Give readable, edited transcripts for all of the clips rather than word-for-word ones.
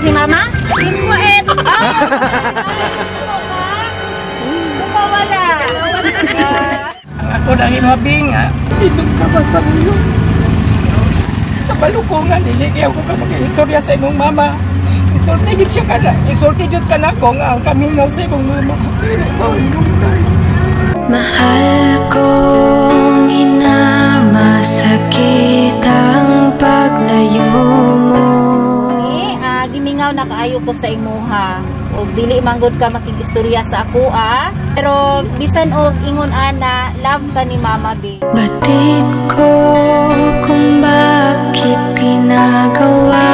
si mama? Kuwait. Ah! Suko wala. Ang ako nang imabing, dito ka magpagulo. Kabalo ko nga, dili kaya ko ka mag-istorya sa imong mama. Isulti gid siya kana. Isulti jud ka na ko nga ang kamingaw sa imong mama. Pero mao imong Mahal kong ina, masakit ang paglayo mo. Eh, gimingaw na kaayo ko sa imuha. O dili manggod ka makig-istorya sa ako ah. Pero bisan og ingon ana, love ka ni Mama B. Batid ko kung bakit ginagawa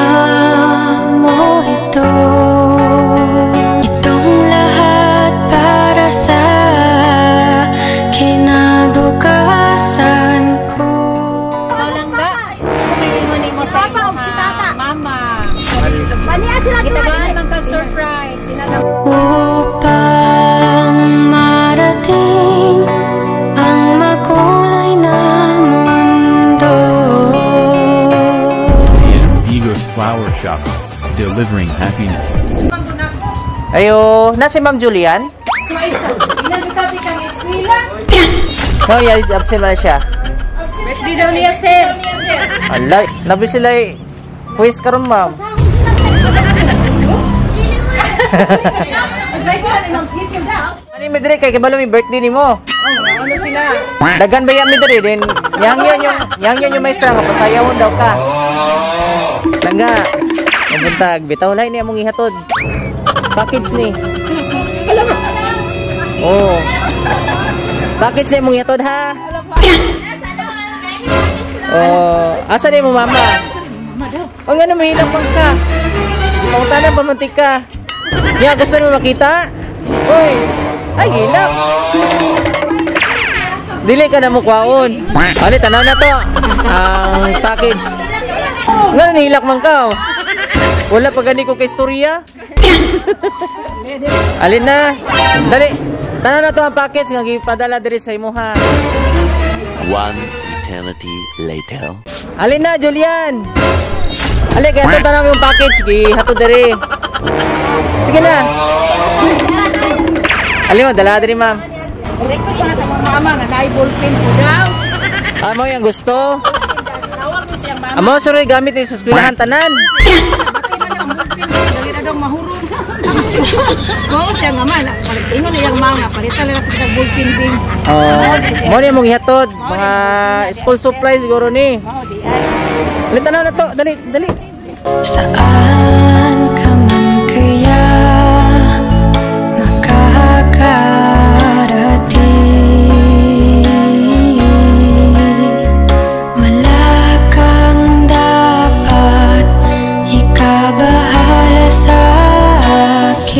mo ito. Itong lahat para sa kinabukasan ko. Ikaw lang ga. Sa may ingon nimo sa imuha, Mama. Gitagaan man kag surprise. Upang marating ang makulay na mundo. AM Digos Flower Shop, delivering happiness. Ayo, na si Ma'am Julian? No, yeah, absent man siya. Birthday daw niya, sir. Ala, nabi sila quiz karon, ma'am. Ani mi dire kay kabalo mi birthday nimo. Ano sila? Dagan ba yan mi dire din? Yang yan yung maestra nga pasayawon daw ka. Langga. Mabuntag bitaw lain niya mong ihatod. Package ni. Oh. Package ni mong ihatod ha. Oh, asa ni mo mama? Oh, nga na mahilang pang ka. Pangutanan pamantik ka. Ya, gusto mo makita? Uy, ay gilap. Dili ka na mo kwaon. Ali, tanaw na to. Ang package. Nga nahilak man ka. Oh. Wala pa gani ko kay istorya. Alin na. Dali. Tanaw na to ang package nga gipadala diri sa imuha. One eternity later. Alin na, Julian. Ali, kaya ito tanaw yung package gihatod diri. Sige na. Ali mo, dala diri, ma'am. Request na sa mga mama nga naay ballpen ko daw. Amo yung gusto. Tawag mo siyang mama. Amo suroy gamit ni sa eskwelahan tanan. Batay man ang ballpen. Dali na daw mahurot. Mao siya nga man. Ingon niyang mama nga palitan lang kita ballpen bing. Oh, mo ni mong ihatod mga school supplies siguro ni. Mao di ay. Dali tanaw na to, dali, dali. Saan ka man kaya makakarating? Wala kang dapat ikabahala sa akin.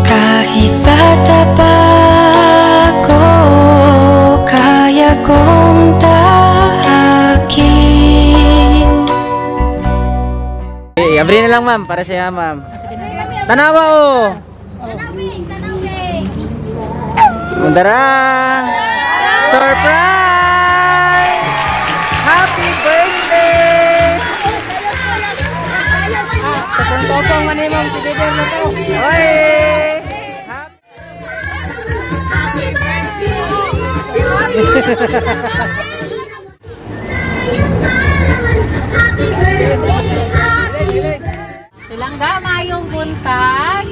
Kahit bata pa ako, kaya kong tahakin. Eh, abri na lang ma'am para siya ma'am. Tanawa oh. Mundara. Surprise! Happy birthday! Topong-topong man imong teddy na to. Oy! Happy birthday! Happy birthday! Silang ga maayong buntag.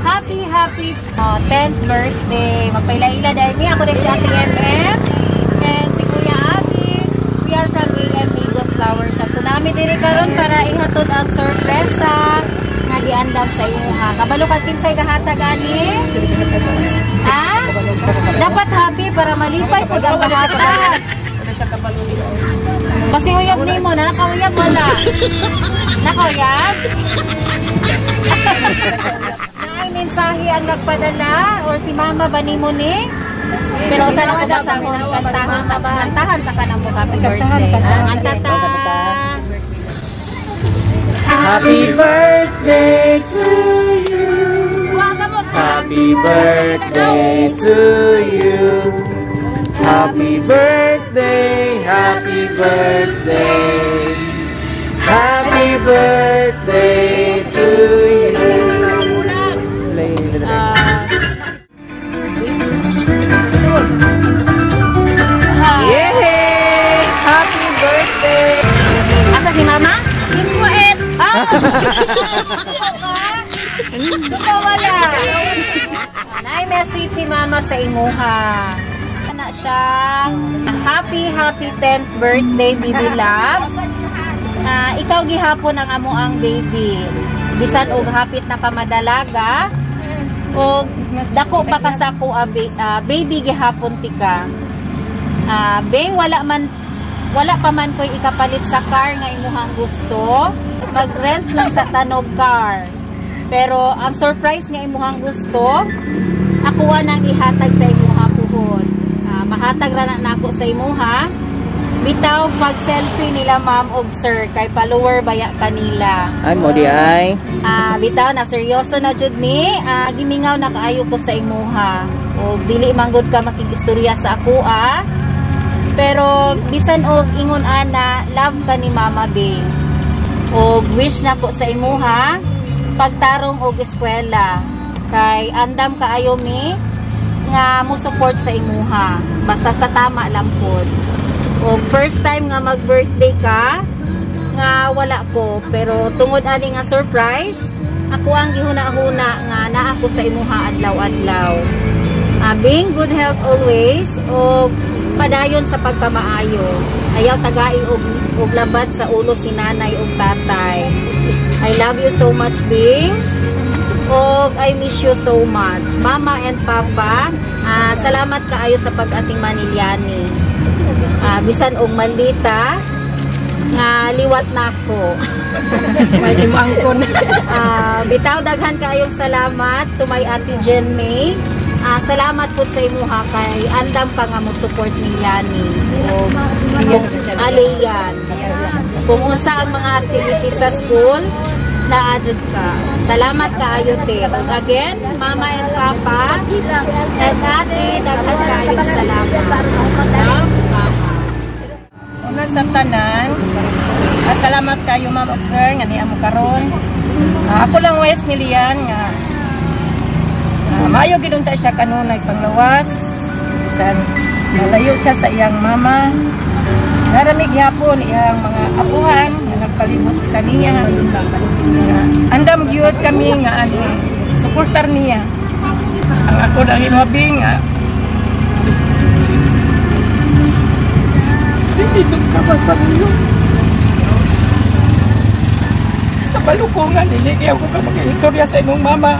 Happy happy 10th birthday. Magpaila-ila dahil mi ako rin si Ate MM and si Kuya Abi. We are from AM Migos Flower Shop. So nami diri karon para ihatod ang sorpresa nga giandam sa imuha. Kabalo ka kinsay kahatag ani? Ha? Dapat happy para malipay pud ang mahatag. Kasi uyab nimo na nakauyab wala. Nakauyab? Naay mensahe ang nagpadala or si mama ba nimo ni? Pero sa lang ko basahon, kantahan sa kanang mo happy birthday. Ang tata. Happy birthday to you. Happy birthday to you. Happy birthday, happy birthday. Si mama? Inkuet. Ah! Suko wala. Nay message si mama sa imuha. Na siya. Happy, happy 10th birthday, Baby Loves. Ikaw gihapon ang amo ang baby. Bisan og hapit na ka madalaga, og dako pa ka sa ako, baby gihapon tika. Beng, wala pa man ko'y ikapalit sa car nga imuhang gusto. Mag-rent lang sa tanog car. Pero ang surprise nga imuhang gusto, ako nang ihatag sa imuha puhon. Mahatag ra na nako sa imuha. Bitaw pag selfie nila ma'am og sir kay follower baya kanila. Ay, mo di ay. Bitaw na seryoso na jud ni, gimingaw na kaayo ko sa imuha. O dili man gud ka makigistorya sa ako ah. Pero bisan og ingon ana, love ka ni Mama Bing. Og wish na ko sa imuha pagtarong og eskwela kay andam kaayo mi nga mo support sa imuha basta sa tama lang pod. Og first time nga mag-birthday ka nga wala ko, pero tungod ani nga surprise, ako ang gihuna-huna nga naa ko sa imuha adlaw-adlaw. Being good health always og padayon sa pagpamaayo. Ayaw tagai og labad sa ulo si nanay og tatay. I love you so much, Bing. Og I miss you so much. Mama and Papa, salamat kaayo sa pag-ating Manilyani. Bisan og malita nga liwat nako. May imangkon. Bitaw daghan kaayong salamat to my Ate Jen May. Salamat po sa imuha kay andam ka nga mo support ni Yani. O Aliyan. Kung unsa ang mga activities sa school, naadjud ka. Salamat kaayo te. Ug again, Mama and Papa, and Ate, daghan kaayong salamat. Love, Mama. Una sa tanan, salamat kayo ma'am ug sir nga niya mo karon. Ako lang wes ni Lian nga maayo gid unta siya kanunay panglawas. Bisan nalayo siya sa iyang mama. Narami gihapon iyang mga apuhan nga nagpalibot kaniya. Nga andam gyud kami nga ani suportar niya. Ang ako lang imabing nga dito ka magpamilyo. Kabalo ko nga, dili kaya ko ka mag-istorya sa imong mama.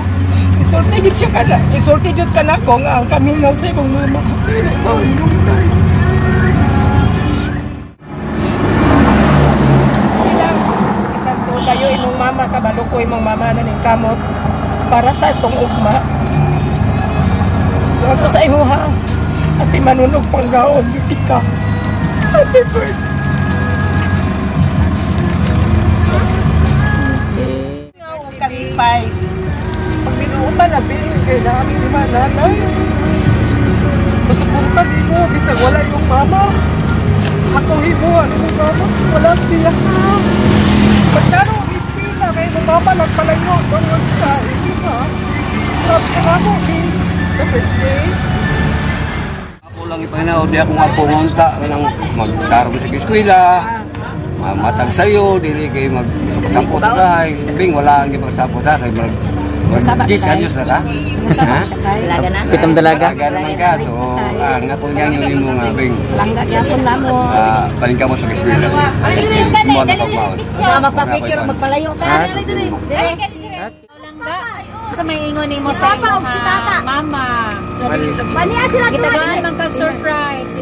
Isulti gid siya ka na. Isulti jud ka na ko nga ang kamingaw sa imong mama. Dili ko imong mama. Bilang isang to tayo imong mama, kabalo ko imong mama na ning kamot para sa itong ugma. So ako sa imuha, ati manunog panggaon, giti ka. Happy birthday. Kalipay. Pag binuutan na, Bing, kay namin ni nanay. Masuporta di mo, bisag wala yung mama. Ako himuha ni mong mama, wala siya. Pagkano, ispila, kay mong mama nagpalayo, tungod sa inyo ha. Sabi ka nga mo, Bing, sa birthday. Ako lang ipanginaw, di ako nga pumunta ng magtarong sa eskwela, matag sayo, dili kay magsapot sa Bing, wala ang ipagsapot ha, kay mag 10 anyos na ka? Ha? Dalaga na? Pitong dalaga. Dalaga naman ka, so nga po nga yung imo nga, Bing. Langga gyapon namo. Palingkamot mag-eskwela. Mo na pagmaon. Magpa-picture, magpalayo ka. Dire. Langga. Sa may ingon nimo sa imong mama. Gitagaan man kag surprise.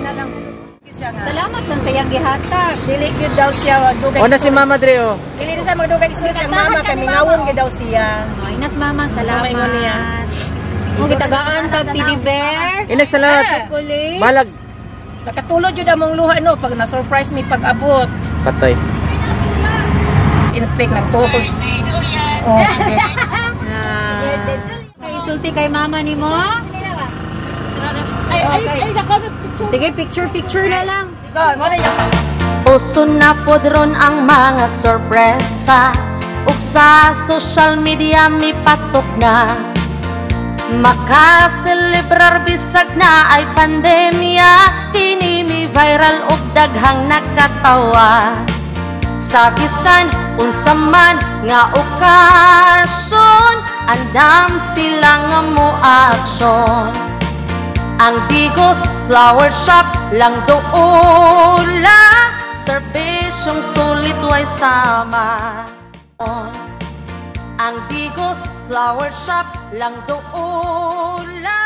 Salamat lang sa iyang gihatag. Dili gyud daw siya dugay. Una si Mama Dre, oh. Dili na siya magdugay istorya sa mama kay mingawon gyud daw siya. Oh, inas mama, salamat. Ingon niya. Mo gitagaan kag teddy bear. Inak salamat. Chocolate. Balag. Nakatulod jud among luha no pag na-surprise mi pag-abot. Patay. Inspect nagtukos. Oh, okay. Kay sulti kay mama nimo? Ay, Sige, picture picture na lang. Go, mo na yung Uso na pod ron ang mga sorpresa ug sa social media mipatok na. Makaselebrar bisag na ay pandemya, kini mi viral ug daghang nakatawa. Sa bisan unsa man nga okasyon, andam sila nga mo aksyon. Ang Digos Flower Shop lang duula, serbisyong sulit, way sama. Ang Digos Flower Shop lang duula.